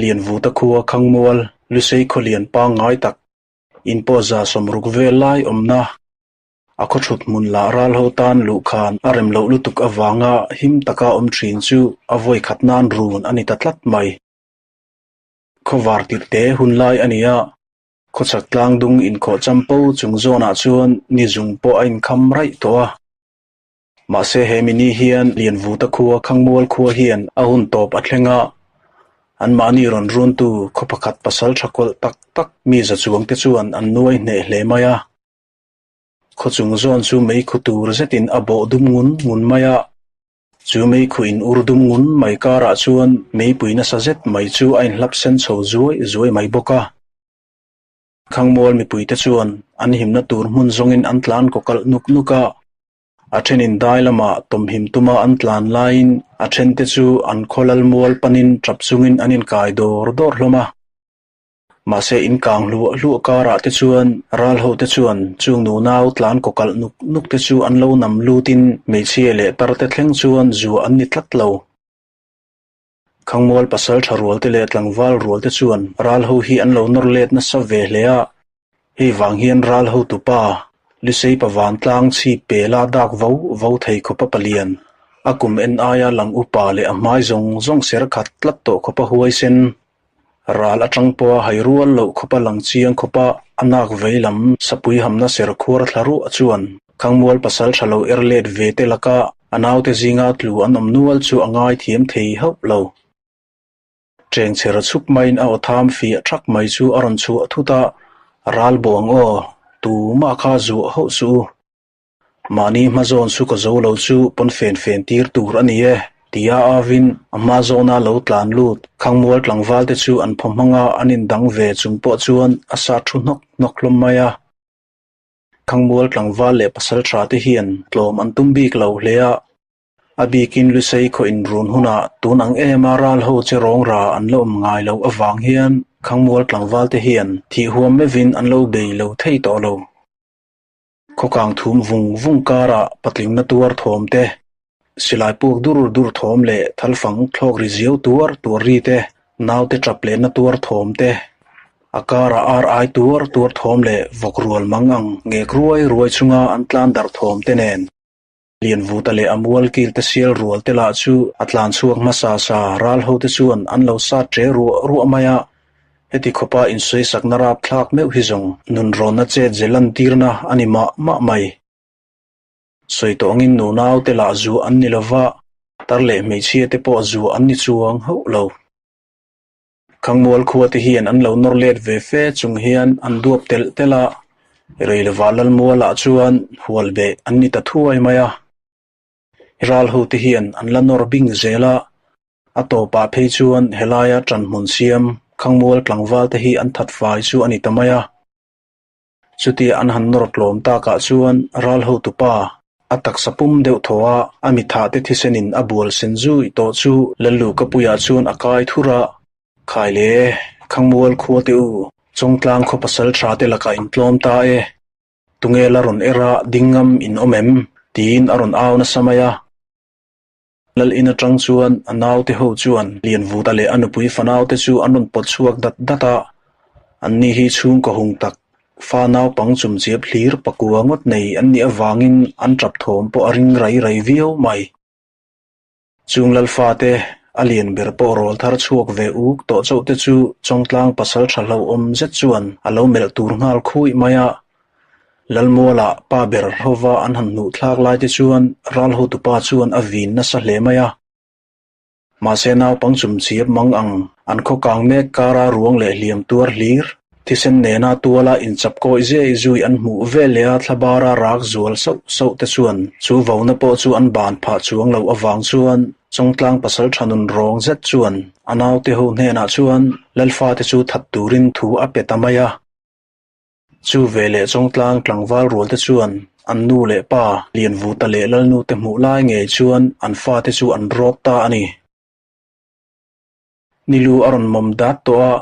Lianvuta khua Khangmual, Lusei khawlian pangngai tak, in pawh 60 vel lai awmna, a khaw thut hmun lah ral ho tan luhkhan a rem loh lutuk avanga him taka awm thin chu a vawi khat nan run a ni ta tlat mai. Khawvar tirhte hun lai a ni a, khawchhak tlang dung inkhawh champo chung zawnah chuan ni zung pawh a inkham raih tawh a. Mahse he mini hian Lianvuta khua Khangmual khua hian a hun tawp a thleng a, anmahni rawn runtu khaw pakhat pasal tha kawlh tak tak mi za chuang te chuan an nuai hneh hle mai a. Khaw chung zawn chu meikhu tur zetin a bawh dum ngun ngun mai a, chu meikhu in ur dum ngun mai karah chuan meipui nasa zet mai chu a inhlap sen chho zuai zuai mai bawk a. Khangmual mipuite chuan an himna tur hmun zawngin an tlan kaw kalh nuk nuk a, a thenin dai lamah tawmhim tuma an tlan laiin a thente chu an khaw lal mual panin tap chungin an inkai dawr dawr hlawm a. Mahse inkang hluah hluah karah te chuan ral ho te chuan chung nunau tlan kaw kalh nuk nuk te chu an lo nam lutin hmeichhia leh tar te thleng chuan zuah an ni tlat lo. Khangmual pasal tha rual te leh tlangval rual te chuan ral ho hi an lo nawr let nasa ve hle a, hei vang hian ral hotu pa Lusei pa vantlang chhip pela dak vo vo thei khawpa palian, a kum en aia lang upa leh a hmai zawng zawng ser khat tlat tawh khawpa huaisen, ral atang pawha hai rual loh khawpa lang chiang khawpa a nak vei lam sapui hamna ser khuar thla ruah chuan Khangmual pasal tha lo er let ve te laka a naute zinga tlu an awm nual chu a ngai thiam thei hauh lo. Cheng chher chhup maiin a aw tham fiah thak mai chu a rawn chhuah thut a, Ral buang aw, tumah kha zuah hauh suh u. Mahni hma zawn chu ka zo lo chu pawn fen fen tir tur a ni e, tia avin a hma zawna lo tlan lut Khangmual tlangval te chu an phaw hmang a, an indang ve chung pawh chuan a sa thu hnawk hnawk hlawm mai a. Khangmual tlangval leh pasal tha te hian tlawm an tum bik lo hle a, a bikin Lusei khaw inrun hunah tun ang ema ral ho che rawng ra an la awm ngai loh avang hian Khangmual tlangval te hian thih huam meuhin an lo bei lo thei tawh lo. Khawkang thum vung vung karah patlingna tuar thawm te, silai puk dur dur thawm leh thalfang thlawk ri ziau tuar tuar ri te, naute tap lehna tuar thawm te, a karah ar ai tuar tuar thawm leh vawk rual mang ang ngek ruai ruai chunga an tlan darh thawm te nen. Lianvuta leh a mual kil te sial rual te lah chu a tlan chhuak hmasa sa ral ho te chuan an lo sat ṭe ruah ruah mai a, heti khawpa insawisakna rap thlak meuh hi zawng nunrawnna chet ze lantirna a ni mah mah mai. Sawi tawh angin nunau te lah zuah an ni lova, tar leh hmeichhia te pawh zuah an ni chuang hauh lo. Khangmual khua te hian an lo nawr let ve fe chung hian an duap telh telh a, Reilova Lalmualah chuan hual beh an ni ta thuai mai a. Ral ho te hian an la nawr bing zel a, a tawpah phei chuan helaia ṭanhmun siam Khangmual tlangval te hi an that fai chu a ni ta mai a. Chutia an han nawr tlawm takah chuan ral hotupa, a taksa pum deuh thaw a, a mithah te thisenin a bual sen zui tawh chu Lalluhkapuiah chuan a kai thur a, Khai le, Khangmual khua te u, Chawngtlang khaw pasal tha te lakah in tlawm ta e, tunge la rawn er a, ding ngam in awm em? tiin a rawn au nasa mai a. Lal in atang chuan a naute ho chuan Lianvuta leh a nupui fanaute chu an rawn pawt chhuak dat dat a, anni hi chhungkaw hung tak, fa naupang chumchiap hlir pakua ngawt nei an nih avangin an tap thawm pawh a ring rai rai viau mai. Chung Lalfate a lian ber pawh rawl thar chhuak ve uk tawh chauh te chu Chawngtlang pasal tha hlauhawm zet chuan a lo melh tur nghal khuih mai a, Lalmualah pa ber hlova an han hnuh thlak lai te chuan ral hotupa chuan a vin nasa hle mai a. Mahse naupang chumchiap mang ang an khaw kang mek kara ruang leh hliam tuar hlir, thisen nena tuala inchap kawi zei zui an hmuh vel leh a thlabara rak zual sauh sauh te chuan chu vona pawh chu an ban phah chuang loh avang chuan Chawngtlang pasal tha nun rawng zet chuan a naute ho hnenah chuan Lalfa te chu that turin thu a pe ta mai a. Chu veleh Chawngtlang tlangval rual te chuan an nu leh pa Lianvuta leh Lalnu te hmuh lai ngei chuan an fate chu an rawt ta a ni. Nilu a rawn mawm dat tawh a,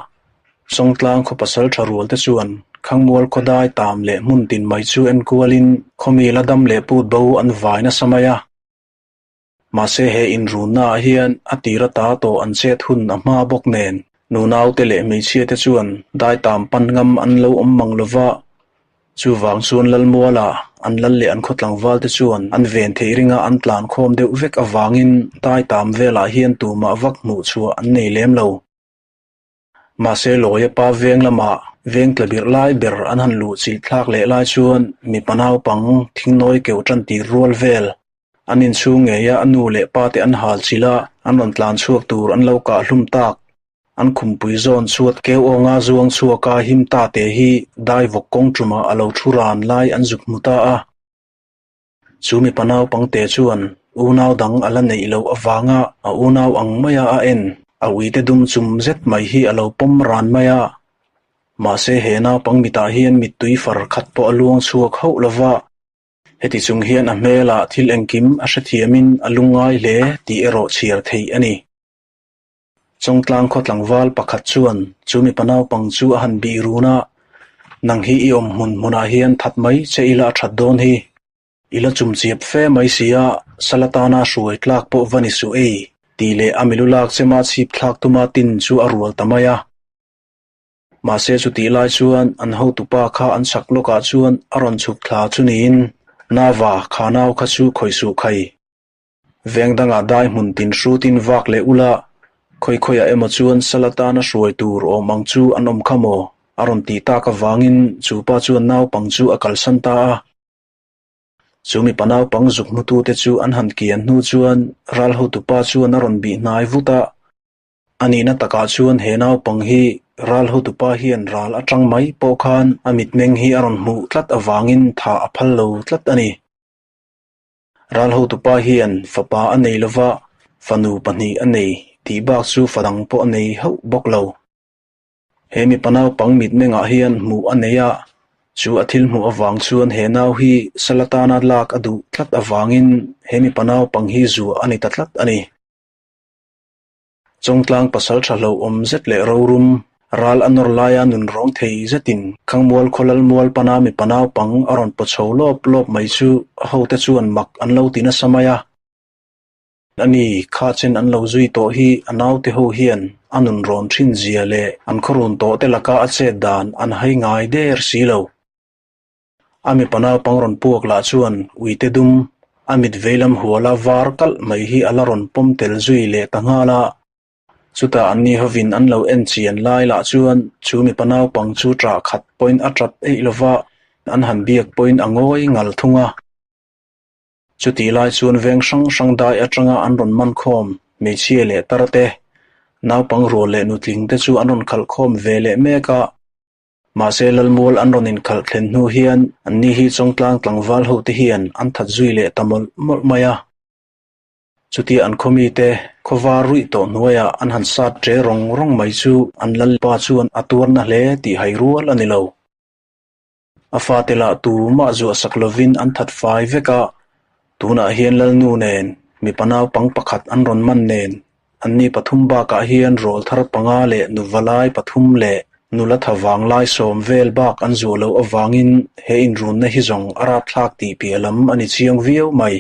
Chawngtlang khaw pasal tha rual te chuan Khangmual khawdai tam leh hmun tin mai chu enkualin khawmi la dam leh put bo an vai nasa mai a. Mahse he inrunnaah hian a tir ata tawh an chet hun a hma bawk nen. Nunaute leh hmeichhiate chuan daitam pan ngam an lo awm mang lo va, chuvang chuan Lalmuala an lal leh an khaw tlangvalte chuan an ven theih ringa an tlan khawm deuh vek avangin daitam velah hian tumah vak hmuh chhuah an nei lem lo. Mahse Lawia pa veng lamah veng tla birh lai ber an han luh chilh thlak leh lai chuan mipa naupang thingnawi keuh tan tir rual vel An inchhung ngeia a nu leh pa te an hal chilh a, an rawn tlan chhuak tur an lo kah hlum tak. An khumpui zawn chhuat keu awnga zuang chhuaka him ta te hi dai vawk kawng tumah a lo thu ran lai an zuk hmu ta a. Chu mipa naupangte chuan unau dang a la neih loh avanga a unau ang maia a en, a uite dum chum zet mai hi a lo pawm ran mai a. Mahse he naupang mitah hian mittui far khat pawh a luang chhuak hauh lova. Heti chung hian a hmelah thil engkim a hrethiamin a lungngai hle tih erawh chhiar theih a ni. Chawngtlang khaw tlangval pakhat chuan chu mipa naupang chu a han bih run a, Nang hi i awm hmun hmunah hian that mai che ila a that dawn hi. I la chum chiap fe mai si a, sal atana hruai tlak pawh va ni suh ei, tih leh a milu lak chema chhip thlak tuma tin chu a rual ta mai a. Mahse chutih lai chuan an hotupa kha an chhak lawkah chuan a rawn chhuk thla chu niin, Nava, kha nau kha chu khawi suh khai. Veng dangah dai hmun tin hrutin vak leh ula, khawi khawiah emaw chuan sal atana hruai tur awm ang chu an awm kha maw? a rawn tih tak avangin chu pa chuan naupang chu a kalsan ta a. Chu mipa naupang zuk hmutute chu an han kian hnu chuan ral hotupa chuan a rawn bih hnai vut a. A nihna takah chuan he naupang hi ral hotupa hian ral atang mai pawh khan a mitmeng hi a rawn hmuh tlat avangin thah a phal lo tlat a ni. Ral hotupa hian fapa a nei lova, fanu pahnih a nei tih bak chu fa dang pawh a nei hauh bawk lo. He mipa naupang mitmengah hian hmuh a nei a, chu a thil hmuh avang chuan he nau hi sal atana lak a duh tlat avangin he mipa naupang hi zuah a ni ta tlat a ni. Chawngtlang pasal tha hlauhawm zet leh rorum, ral a nawr laia nun rawng thei zetin Khangmual khawlal mual pana mipa naupang a rawn paw chho lawp lawp mai chu a hote chuan mak an lo ti nasa mai a. Ani, kha chen an lo zui tawh hi a naute ho hian a nun rawn thin zia leh an khawrun tawh te laka a chet dan an hai ngai der si lo. A mipa naupang rawn puak lah chuan uite dum, a mit veilam huala var kalh mai hi a la rawn pawm tel zui leh ta nghal a. Chutah anni hovin an lo en chian lai lah chuan chu mipa naupang chu ṭah khat pawhin a ṭap eih lova, an han biak pawhin a ngawi ngal thung a. Chutih lai chuan veng hrang hrang dai atanga an rawn man khawm hmeichhia leh tar te, naupang rual leh nutling te chu an rawn khalh khawm ve leh mek a. Mahse Lalmual an rawn inkhalh thlen hnu hian anni hi Chawngtlang tlangval hote hian an that zui leh ta mawlh mawlh mai a. Chutia an khawmi te khawvar ruih tawh hnuaiah an han sat ṭe rawng rawng mai chu an Lalpa chuan a tuarna hle tih hai rual a ni lo. A fate lah tumah zuah sak lovin an that fai vek a, tunah hian Lalnu nen mipa naupang pakhat an rawn man nen Anni pathum bakah hian rawl thar panga leh nuva lai pathum leh nula tha vang lai sawm vel bak an zuah loh avangin he inrunna hi zawng a rapthlak tih piah lam a ni chiang viau mai.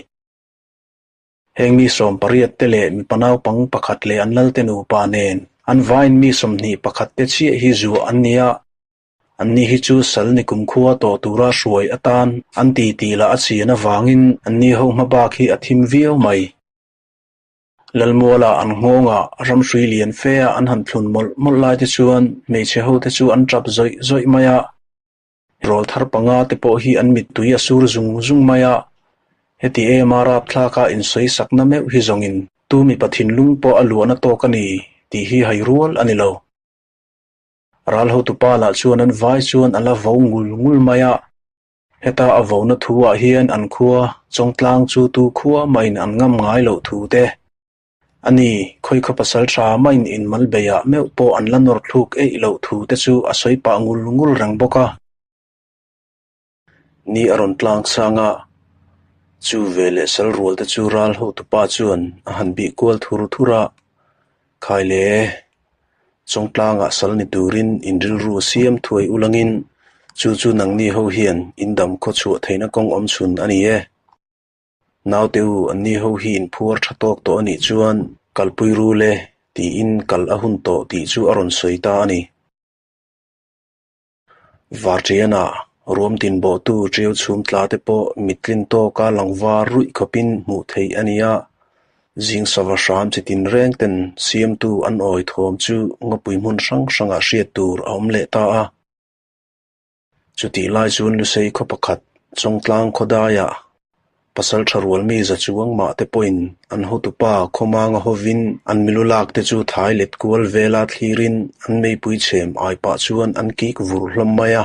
Heng mi sawm pariat te leh mipa naupang pakhat leh an lalte nupa nen an vaiin mi 21 te chiah hi zuah an ni a, anni hi chu sal ni kumkhua tawh tura hruai atan an ti tih lah a chian avangin anni ho hma bak hi a thim viau mai. Lalmuala an nghawngah ramhrui lian fe a an han thlun mawlh mawlh lai te chuan hmeichhe ho te chu an tap zawih zawih mai a, rawl thar panga te pawh hi an mittui a sur zung zung mai a, heti ema rapthlaka insawi sakna meuh hi zawngin tu mipa thinlung pawh a luahna tawk a ni tih hi hai rual a ni lo. Ral hotupa lah chuan an vai chuan a la vo ngul ngul mai a. Heta a vona thu ah hian an khua Chawngtlang chu tu khua mahin an ngam ngai loh thu te. A ni, khawikhaw pasal tha mahin inmal beiah meuh pawh an la nawr thluk eih loh thu te chu a sawi pah ngul ngul reng bawk a. Ni a rawn tlang sang a, chu ve leh sal rual te chu ral hotupa chuan a han bih kual thur thur a, Khai le, Chawngtlangah sal ni turin in rilru siam thuai ulangin chu chu nangni ho hian in dam khaw chhuah theihna kawng awm chhun a ni e. Naute u anni ho hi in phuar tha tawk tawh a nih chuan kalpui ru le Tiin kal a hun tawh tih chu a rawn sawi ta a ni. Varṭiana ruam tin bawhtu ṭiau chhum tla te pawh mittlin tawka lang var ruih khawpin hmuh theih a ni a, zing sava hram chi tin reng ten siamtu an awi thawm chu ngawpui hmun hrang hrangah hriat tur a awm leh ta a. Chutih lai chuan Lusei khaw pakhat Chawngtlang khawdaiah pasal tha rual mi za chuang mah te pawhin an hotupa Khawmanga hovin an milu lak te chu thai let kual vela thlirin an meipui chhem ai pah chuan an kik vur hlawm mai a.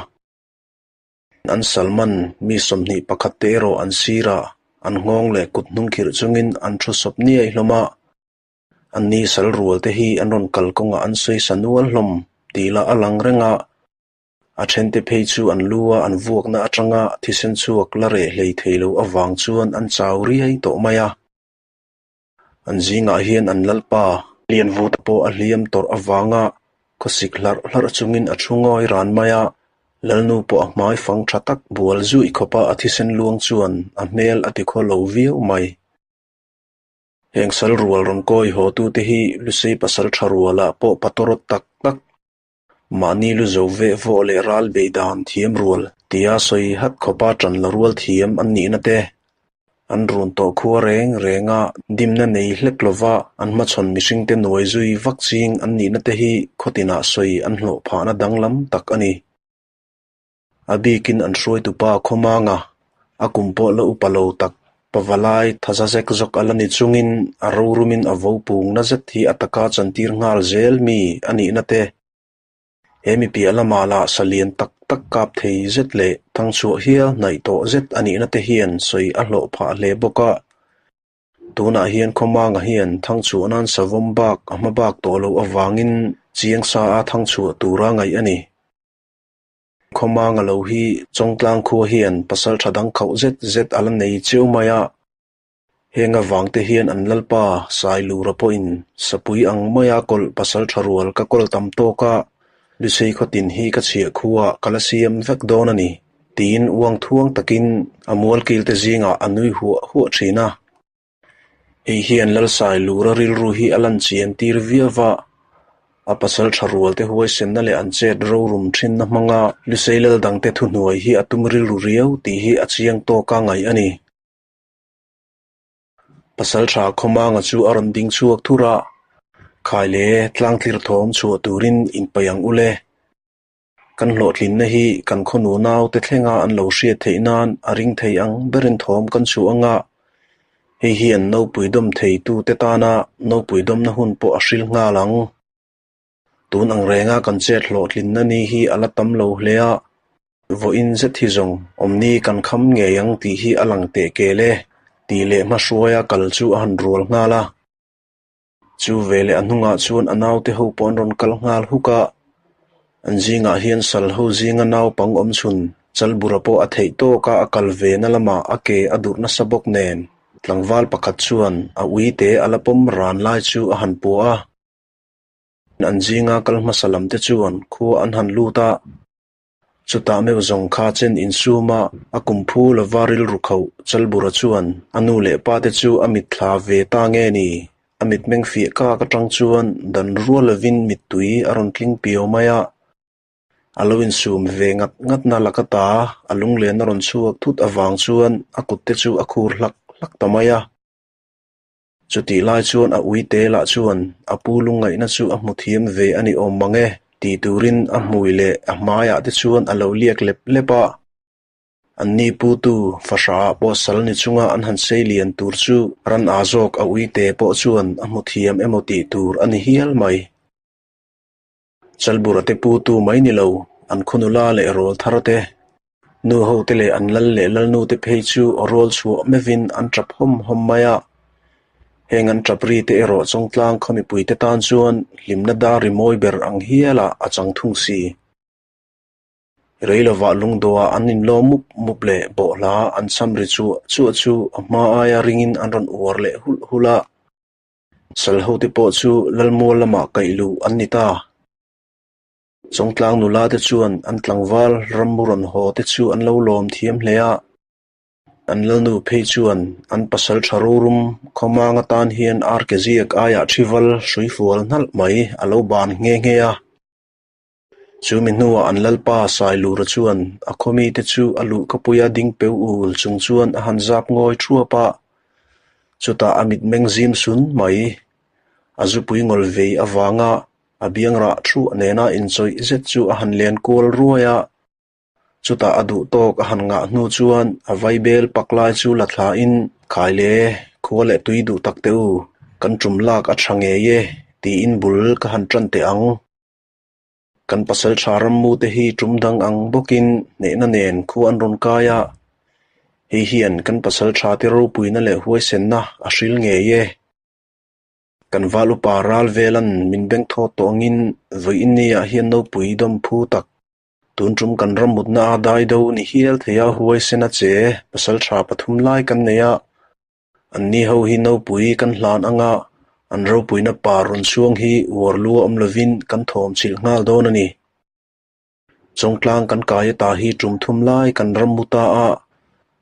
An Salman mi 21 te erawh an sirah an nghawng leh kut hnung khirh chungin an thu sawp niai hlawm a. Anni sal rual te hi an rawn kal kawngah an sawi sa nual hlawm tih lah a lang reng a. A thente phei chu an lu a an vuakna atanga thisen chhuak la reh hlei thei lo avang chuan an chau riai tawh mai a. An zingah hian an lalpa Lianvuta pawh a hliam tawrh avanga khawsik hlarh hlarh chungin a thu ngawi ran mai a. Lalnu pawh a hmai fang tha tak bual zuih khawpa a thisen luang chuan a hmel a tikhaw lo viau mai. Heng sal rual rawn kawi haw tute hi Lusei pasal tha rualah pawh patawrawt tak tak Mahni lu zo veh vawh leh ral beih dan thiam rual tia sawi hat khawpa ṭan la rual thiam an nihna te, an run tawh khua reng renga dimna nei hlek lova an hmachhawn mihringte nuai zui vak ching an nihna te hi khawtinah sawi an hlawh phahna danglam tak a ni. A bikin an hruaitupa Khawmanga, a kum pawh la upa lo tak, pavalai thaza zek zawk a la ni chungin a rorumin a vo pungna zet hi a taka chantir nghal zel mi a nihna te. He mi piah lamah lah sa lian tak tak kap thei zet leh thangchhuah hial hnaih tawh zet a nihna te hian sawi a hlawh phah hle bawk a. Tunah hian Khawmanga hian thangchhuah nan savawm bak a hma bak tawh loh avangin chiang sa a thangchhuah tura ngaih a ni. Khawmanga lo hi Chawngtlang khua hian pasal tha dang khauh zet zet a la nei cheu mai a. Heng avang te hian an lalpa Sailura pawhin sapui ang maia kawlh pasal tha rual ka kawl tam tawk a, Lusei khaw tin hi ka chhiah khuaah ka la siam vek dawn a ni, tiin uang thuang takin a mualkil te zingah a nui huah huah thin a. Hei hian Lalsailura rilru hi a lan chian tir viau va, a pasal tha rualte huaisenna leh an chet rorum thinna hmanga Lusei lal dangte thuhnuai hi a tum rilru riau tih hi a chiang tawka ngaih a ni. Pasal tha Khawmanga chu a rawn ding chhuak thur a, Khai le, tlangtlir thawm chhuah turin inpaih ang u le. Kan hlawhtlinna hi kan khawnu naute thlenga an lo hriat theih nan a ring thei ang berin thawm kan chhuah anga, hei hi an nopui dawm theitute tana nopui dawmna hun pawh a hril nghal ang. Tun ang renga kan chet hlawhtlinna ni hi a la tam lo hle a, vawiin zet hi zawng awmni kan kham ngei ang tih hi a lang teh kel e, tih leh hmahruaia kal chu a han rual nghal a. Chu veleh a hnungah chuan a naute ho pawh an rawn kal nghal huk a, an zingah hian sal ho zinga naupang awm chhun Chalbura pawh a theih tawk a, a kal ve na lamah a ke a durh nasa bawk nen tlangval pakhat chuan a uite a la pawm ran lai chu a han puah a. An zinga kal hmasa lam te chuan khua an han lut a. Chutah meuh zawng kha chen insum a, a kum phu lova rilru khauh Chalbura chuan a nu leh pa te chu a mitthla ve ta nge ni? A mitmeng fiah kak atang chuan dan rual lovin mittui a rawn tling piau mai a. A lo insum ve ngat ngatna laka ta a lunglen a rawn chhuak thut avang chuan a kut te chu a khur hlak hlak ta mai a. Chutih lai chuan a uite lah chuan a pu lungngaihna chu a hmu thiam ve a ni awm mang e tih turin a hmui leh a hmaiah te chuan a lo liak lep lep a. Anni putu fahraah pawh sal ni chunga an han sei lian tur chu ran aa zawk a uite pawh chuan a hmu thiam emaw tih tur a ni hial mai. Chalbura te putu mai ni lo, an khawnula leh rawl thar te, nu ho te leh an lal leh lalnu te phei chu rawl chhuah mevin an tap hawm hawm mai a. Heng an tap ri te erawh Chawngtlang khaw mipui te tan chuan hlimna dar ri mawi ber ang hialah a chang thung si. Rei lovah lungdawhah an inlawm mup mup leh bawhhla an cham ri chuah chuah chu a hma aia ringin an rawn uar leh hulh hulh a. Sal hote pawh chu Lalmual lamah kaih luh an ni ta. Chawngtlang nula te chuan an tlangval rammu rawn haw te chu an lo lawm thiam hle a. An lalnu phei chuan an pasal tha rorum khawmang atan hian arkeziak aiah thival hrui fual hnalh mai a lo ban nghe nghe a. Chu mi hnuah an lalpa Sailura chuan a khawmite chu a luhkapuia ding peu ul chung chuan a han zap ngawi thuap a. Chutah a mitmeng zim sun mai. A zupui ngawl vei avanga a biang rah thuah nena inchawih zet chu a han len kual ruai a. Chutah a duh tawk a han ngah hnu chuan a vaibel pak lai chu la thlain, Khai le, khua leh tui duh tak teh u, kan tum lak a tha ngei e, tiin bul ka han tan teh ang. Kan pasal tha rammu te hi tum dang ang bawkin hnehna nen khua an rawn kai a, hei hian kan pasal tha te ropuina leh huaisenna a hril ngei e. Kan val upa ral velan min beng thawt tawh angin vawiin niah hian nopui dawm phu tak Tun tum kan ram mutna a dai do ni hial thei a huaisen a che pasal tha pathum lai kan nei a, anni ho hi nopui kan hlan anga an ropuina pa rawn chhuang hi uar lua awm lovin kan thawm chhilh nghal dawn a ni. Chawngtlang kan kai ata hi tum thum lai kan ram mu ta a,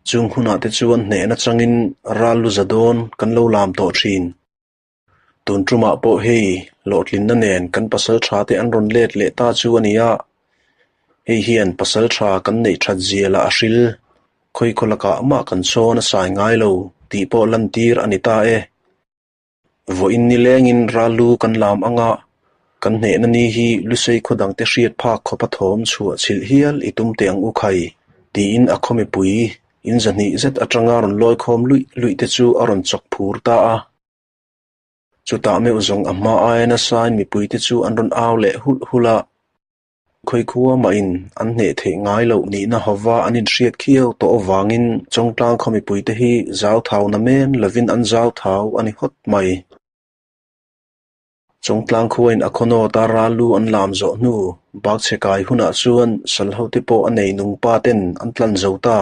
chung hunah te chuan hnehna changin ral lu za dawn kan lo lam tawh thin. Tun tumah pawh hei hlawhtlinna nen kan pasal tha te an rawn let leh ta chu a ni a, hei hian pasal tha kan neih that zia lah a hril, khawikhaw lakah mah kan sawn a sai ngai lo tih pawh lantir a ni ta e. Vawiin nilengin ral lu kan lam anga kan hnehna ni hi Lusei khaw dangte hriat phak khawpa thawm chhuah chhilh hial i tum teh ang u khai tiin a khaw mipui in zahnih zet atanga rawn lawikhawm luih luih te chu a rawn chawk phur ta a. Chutah meuh zawng a hma aia nasain mipuite chu an rawn au leh hulh hulh a, khawikhua mahin an hneh theih ngai loh nihna hova an inhriat khiau tawh avangin Chawngtlang khaw mipuite hi zauthau na men lovin an zauthau a ni hawt mai. Chawngtlang khuain a khawnawta ral lu an lam zawh hnu bakchhe kai hunah chuan salhote pawh a nei nung pa ten an tlan zo ta.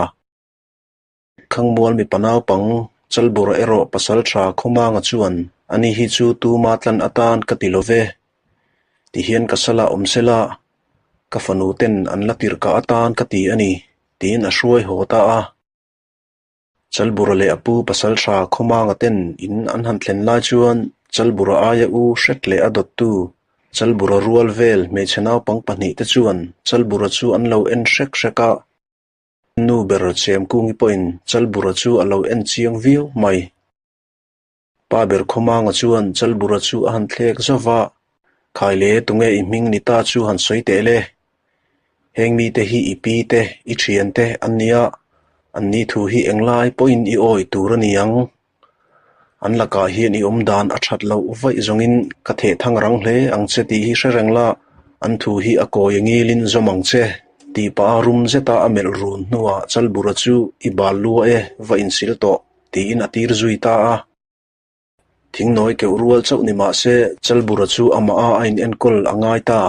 Khangmual mipa naupang Chalbura erawh pasal tha Khawmanga chuan ani hi chu tuma tlan atan ka ti lo ve. Tihian ka sala awm sela, ka fanu ten an la tirhkah atan ka ti a ni, tiin a hruai haw ta a. Chalbura leh a pu pasal tha Khawmanga ten in an han thlen lai chuan Chalbura aia u hret leh a dawttu Chalbura rual vel hmeichhe naupang pahnihte chuan Chalbura chu an lo en hrek hrek a. Nu ber Chemkungi pawhin Chalbura chu a lo en chiang viau mai. Pa ber Khawmanga chuan Chalbura chu a han thlek zauh va, Khai le, tunge i hming ni ta chu han sawi teh le. Heng mite hi i pi te, i thian te an nia, an ni thu hi englai pawhin i awi tur a ni ang. An lakah hian i awm dan a that loh vaih zawngin ka theh thang rang hle ang che tih hi hre reng la, an thu hi a kawi ngilin zawm ang che tih pah a rum zeta a melh run hnuah Chalbura chu i bal lua e va insil tawh tiin a tir zui ta a. Thingnawi keuh rual chauh ni mah se Chalbura chu amah a a inenkawl a ngai ta.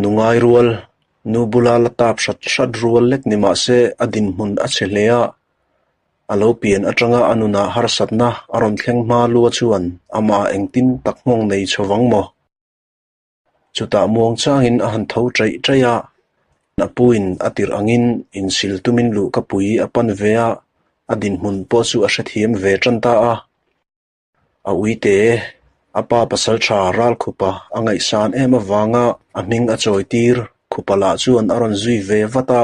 Nu ngai rual, nu bula la tap hrat hrat rual lek ni mah se a dinhmun a chhe hle a, A lo pian atanga a nunah harsatna a rawn thleng hma lua chuan amah engtin tak nghawng nei chho vang maw? Chutah muang changin a han tho chaih chaih a, a puin a tirh angin insil tumin luhka pui a pan ve a, a dinhmun pawh chu a hrethiam ve tan ta a. A uite, a pa pasal tha Ralkhupa a ngaihsan em avanga a hming a chawi tir Khupa lah chuan a rawn zui ve vat a.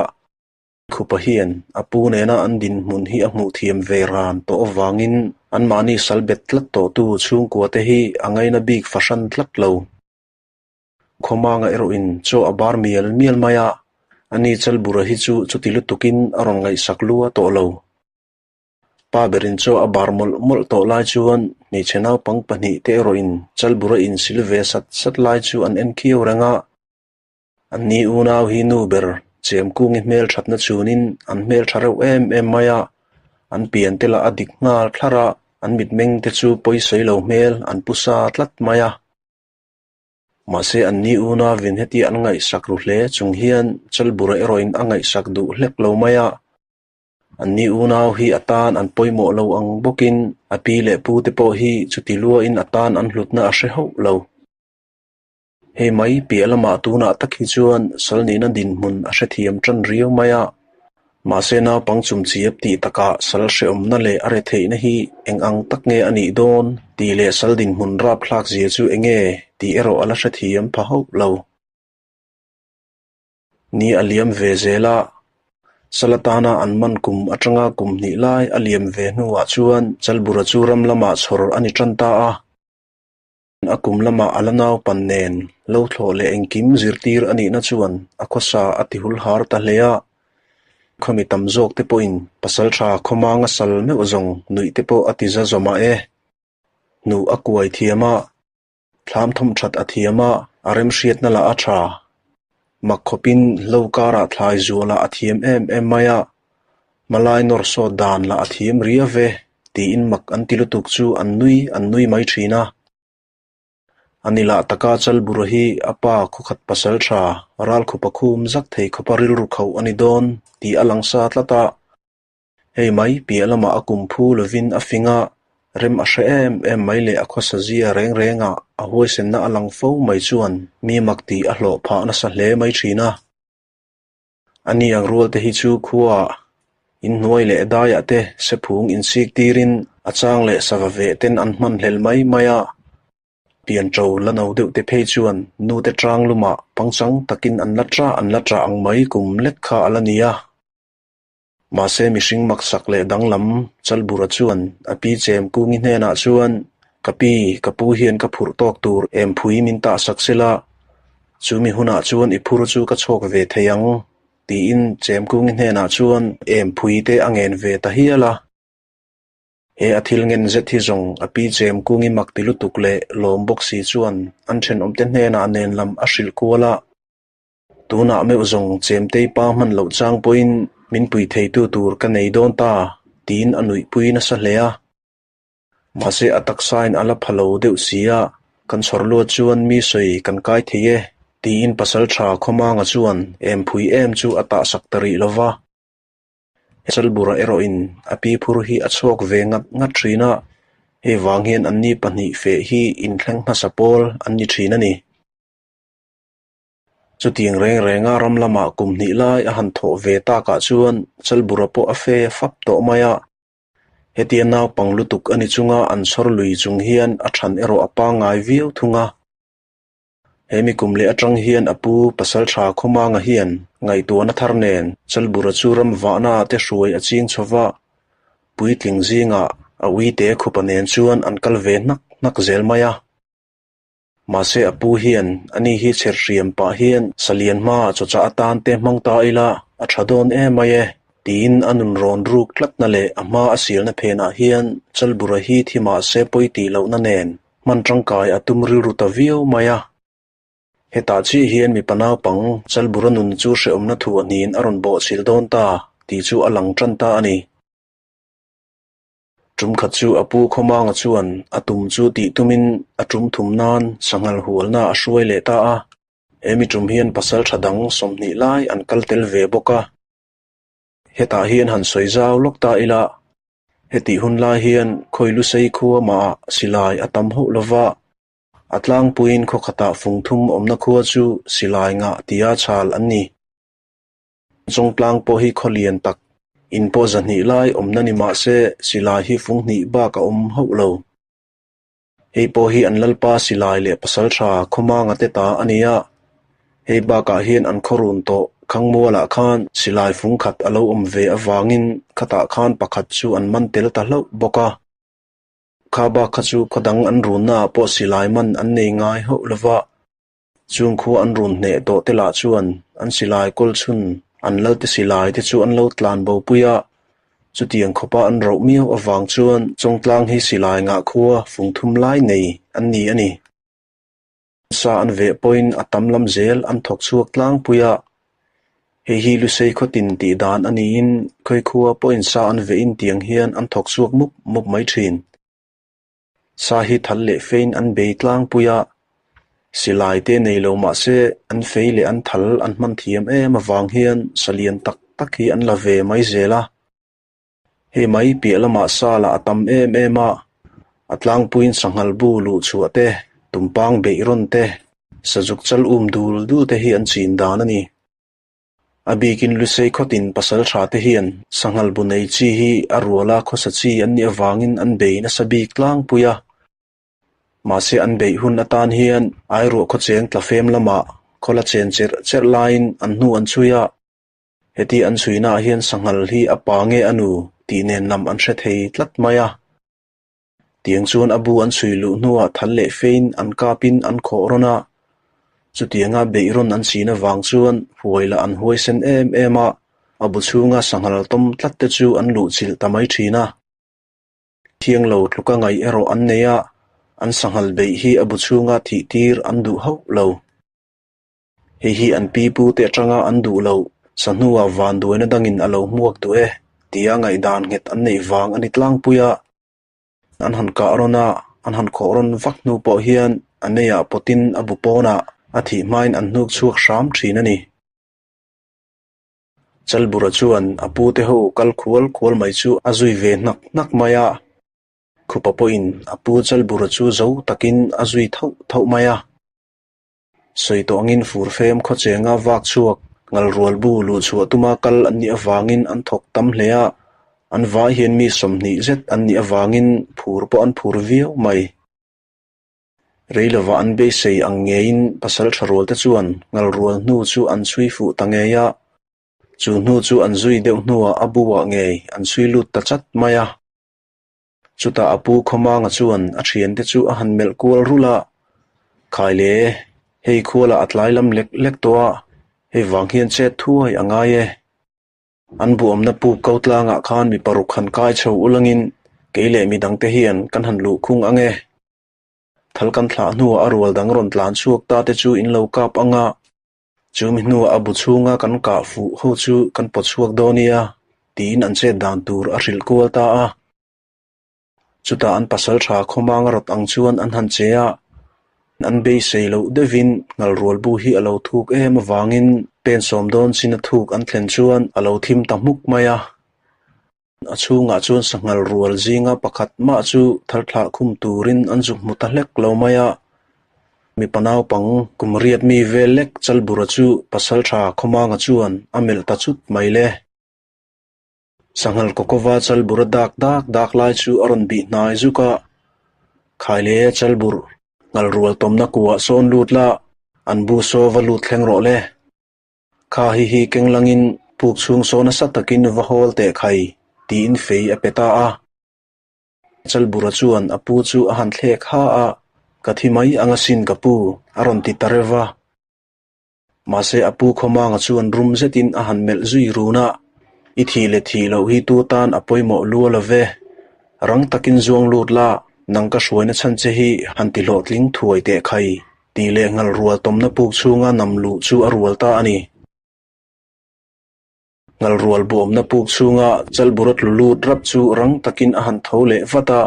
Khupa hian a pu nena an dinhmun hi a hmuh thiam ve ran tawh avangin anmahni sal bet tlat tawhtu chhungkua te hi a ngaina bik fahran tlat lo. Khawmanga erawhin chaw a bar mial mial mai a, ani Chalbura hi chu chuti lutukin a rawn ngaihsak lua tawh lo. Pa berin chaw a bar mawlh mawlh tawh lai chuan hmeichhe naupang pahnihte erawhin Chalbura insil ve sat sat lai chu an en khiau reng a. Anni unau hi nu ber Chemkungi hmelthatna chhunin an hmeltha reuh em em mai a, an pian te lah a dik nghal thlar a, an mitmeng te chu pawisawi lo hmel an pu sa tlat mai a. Mahse anni unauin hetia an ngaihsak ru hle chung hian Chalbura erawhin a ngaihsak duh hlek lo mai a. Anni unau hi a tan an pawimawh lo ang bawkin a pi leh pu te pawh hi chuti luain a tan an hlutna a hre hauh lo. Hei mai piah lamah tunah tak hi chuan Salnihna dinhmun a hrethiam tan riau mai a. Mahse naupang chumchiap tih takah sal hrehawmna leh a retheihna hi eng ang tak nge a nih dawn tih leh sal dinhmun rapthlak zia chu eng nge tih erawh a la hrethiam pha hauh lo. Ni a liam ve zel a, sal atana an man kum atanga kum hnih lai a liam ve hnuah chuan Chalbura chu ram lamah chhawr a ni tan ta a. A kum lamah a la naupan nen lo thlawh leh engkim zirtir a nihna chuan a khawsa a ti hul har ta hle a. Khawmi tam zawk te pawhin pasaltha khawmanga sal meuh zawng nuih te pawh a ti za zawm ah e. Hnuh a kuai thiam a, thlam thawm that a thiam a, a remhriatna lah a tha. Mak khawpin hlo karah thlai zualah a thiam em em mai a, hmalai nawr sawt dan lah a thiam riau ve tiin mak an ti lutuk chu an nui an nui mai thin a. A ni lah taka Chalbura hi a pa khawkhat pasal tha ralkhupa khum zak thei khawpa rilru khauh a ni dawn tih a lang sa tlat a. Hei mai piah lamah a kum phu lovin a fing a, rem a hre em em mai leh a khawsa zia reng rengah a huaisenna a lang fo mai chuan mi mak tih a hlawh phah nasa hle mai thin a. A ni ang rual te hi chu khuaah inhnuai leh daiah te sephung insik tirin a chang leh sava veh ten an hman hlel mai mai a. Pianṭo la no deuh te phei chuan nute tang lumah pangchang takin an la ṭah an la ṭah ang mai kum lek kha a la ni a. Mahse mihring maksak leh danglam Chalbura chuan a pi Chemkungi hnenah chuan, Ka pi, ka pu hian ka phurh tawk tur em phui min tah sak sela, chumi hunah chuan i phur chu ka chhuak ve thei ang, tiin Chemkungi hnenah chuan em phui te a ngen ve ta hial a. He a thil ngen zet hi zawng a pi Chemkungi mak ti lutuk leh lawm bawk si chuan an thenawmte hnenah nen lam a hrilh kual a. Tunah meuh zawng Chemtei pa hman loh chang pawhin min pui theitu tur ka nei dawn ta, tiin a nuihpui nasa hle a. Mahse a taksain a la pha lo deuh si a, kan chhawr luat chuan mi sawi kan kai thei e, tiin Pasalṭha Khawmanga chuan em phui em chu a tahsak ta rih lo va. Chalbura erawhin a pi phur hi a chhuak ve ngat ngat ṭhin a, hei vang hian anni pahnih feh hi inthleng hmasa pawl an ni ṭhin a ni. Chutiang reng renga ram lamah kum hnih lai a han thawh ve takah chuan Chalbura pawh a fe fap tawh mai a. Hetia naupang lutuk a ni chunga an chhawr lui chung hian a than erawh a pangngai viau thung a. He mi kum leh atang hian a pu Pasaltha Khawmanga hian ngaihtuahna thar nen Chalbura chu ram vahna te hruai a ching chho va, puitling zingah a uite khupa nen chuan an kal ve hnak hnak zel mai a. Mahse a pu hian ani hi chherhriam pah hian salian hmaah chawchah atan te hmang ta ila a tha dawn em mai e tiin a nun rawn ruk tlatna leh a hma a sialna phenah hian Chalbura hi thi mahse pawi tih lohna nen hman tangkai a tum rilru ta viau mai a. Hetah chiah hian mipa naupang Chalbura nun chu hrehawmna thuah hniin a rawn bawhchhilh dawn ta tih chu a lang tan ta a ni. Tum khat chu a pu Khawmanga chuan a tum chu tih tumin a tum thum nan sanghal hualna a hruai leh ta a. He mi tum hian pasal tha dang 20 lai an kal tel ve bawk a. Hetah hian han sawi zau lawk ta ila, hetih hun lai hian khawi lusei khua mahah silai a tam hauh lova, a tlangpuiin khaw khatah fung thum awmna khua chu silai ngah tia chhal an ni. Chawngtlang pawh hi khaw lian tak, in pawh 200 lai awmna ni mah se silai hi fung hnih bak a awm hauh lo. Hei pawh hi an lalpa silai leh pasaltha Khawmanga te ta a ni a, hei bakah hian an khaw run tawh Khangmualah khan silai fung khat a lo awm ve avangin khatah khan pakhat chu an man tel ta hlauh bawk a. Kha bak kha chu khaw dang an runnaah pawh silai man an nei ngai hauh lo va. Chung khua an run hneh tawh te lah chuan an silai kawl chhun an lalte silai te chu an lo tlan bo pui a, chutiang khawpa an roh miau avang chuan Chawngtlang hi silai ngah khua fung thum lai nei an ni a ni. Sa an veh pawhin a tam lam zel an thawk chhuak tlangpui a, hei hi Lusei khawtin tih dan a niin khawi khua pawhin sa an vehin tiang hian an thawk chhuak mup mup mai thin. Sa hi thal leh fein an bei tlangpui a, silai te nei lo mah se an fei leh an thal an hman thiam em avang hian sa lian tak tak hi an la ve mai zel a. Hei mai piah lamah sa lah a tam em em a, a tlangpuiin sanghal bu luh chhuah te, tumpang beih rawn te, sazuk chal um dul dul te hi an chin dan a ni. A bikin Lusei khawtin pasal tha te hian sanghal bu nei chi hi a ruala khawsa chi an nih avangin an bei nasa bik tlangpui a. Mahse an beih hun atan hian Airuah khawcheng tlafem lamah khawla chen cherh cherh laiin an hnu an chhui a. Heti an chhuinaah hian sanghal hi a pa nge a nu tih nen lam an hre thei tlat mai a. Tiang chuan a bu an chhui luh hnuah thal leh fein an kapin an khawh rawn a, chutianga beih rawn an chin avang chuan huai lah an huaisen em em a, a bu chhunga sanghal tawm tlat te chu an luh chilh ta mai thin a. Thiang lo tluka ngaih erawh an nei a, an sanghal beih hi a bu chhunga thih tir an duh hauh lo. Hei hi an pi pu te atanga an duh loh, sahnuah vanduaina dangin a lo hmuak duh e tia ngaihdan nghet an neih vang a ni tlangpui a. An han kah rawn a, an han khawh rawn vak hnu pawh hian a neiah pawtin a bu pawnah a thih hmain an hnuk chhuak hram thin a ni. Chalbura chuan a pu te ho kal khual khual mai chu a zui ve hnak hnak mai a. Khupa pawhin a pu Chalbura chu zo takin a zui thauh thauh mai a. Sawi tawh angin furfem khawchenga vak chhuak ngalrual bu luhchhuah tuma kal an nih avangin an thawk tam hle a, an vai hian mi 20 zet an nih avangin phur pawh an phur viau mai. Rei lovah an beisei ang ngeiin pasal tha rual te chuan ngalrual hnu chu an chhui fuh ta ngei a, chu hnu chu an zui deuh hnuah a buah ngei an chhui lut ta chat mai a. Chutah a pu Khawmanga chuan a thiante chu a han melh kual rulh a, Khai le, hei khualah a tlai lam lek lek tawh a, hei vang hian chet thuai a ngai e. An buamna puk ko tlangah khan mi paruk han kai chho ulangin kei leh midangte hian kan han luh khung ang e. Thal kan thlah hnuah a rual dang rawn tlan chhuak ta te chu in lo kap ang a, Chumi hnuah a bu chhunga kan kah fuh ho chu kan pawt chhuak dawn nia tiin an chet dan tur a hrilh kual ta a. Chutah an pasal tha khawmang rawt ang chuan an han che a, an beisei loh deuhin ngalrual bu hi a lo thuk em avangin pen sawm dawn chin a thuk an thlen chuan a lo thim ta hmuk mai a. A chhungah chuan sanghal rual zinga pakhat mah chu tharthlah khum turin an zuk hmu ta hlek lo mai a. Mipa naupang kum riat mi vel lek Chalbura chu Pasaltha Khawmanga chuan a melh ta chut mai le. Sanghal Kawkawva Chalbura dak dak dak lai chu a rawn bih hnai zuk a, Khai le Chalbur, ngal rual tawmna kuah sawn lut la, an bu saw va lut thleng rawh le. Kha hi hi keng langin puk chhung saw nasa takin va hawl teh khai tiin fei a pe ta a. Chalbura chuan a pu chu a han thlek ha a, Ka thi mai ang asin ka pu, a rawn ti ta reuh va. Mahse a pu Khawmanga chuan rum zetin a han melh zui run a, I thih leh thih loh hi tu tan a pawimawh lua lo ve. Rang takin zuang lut la, nang ka hruaina chhan che hi han ti hlawhtling thuai teh khai. Tih leh ngal rual tawmna puk chhunga nam luh chu a rual ta a ni. Ngal rual buamna puk chhunga chalbura tlu lut rap chu rang takin a han tho leh vat a.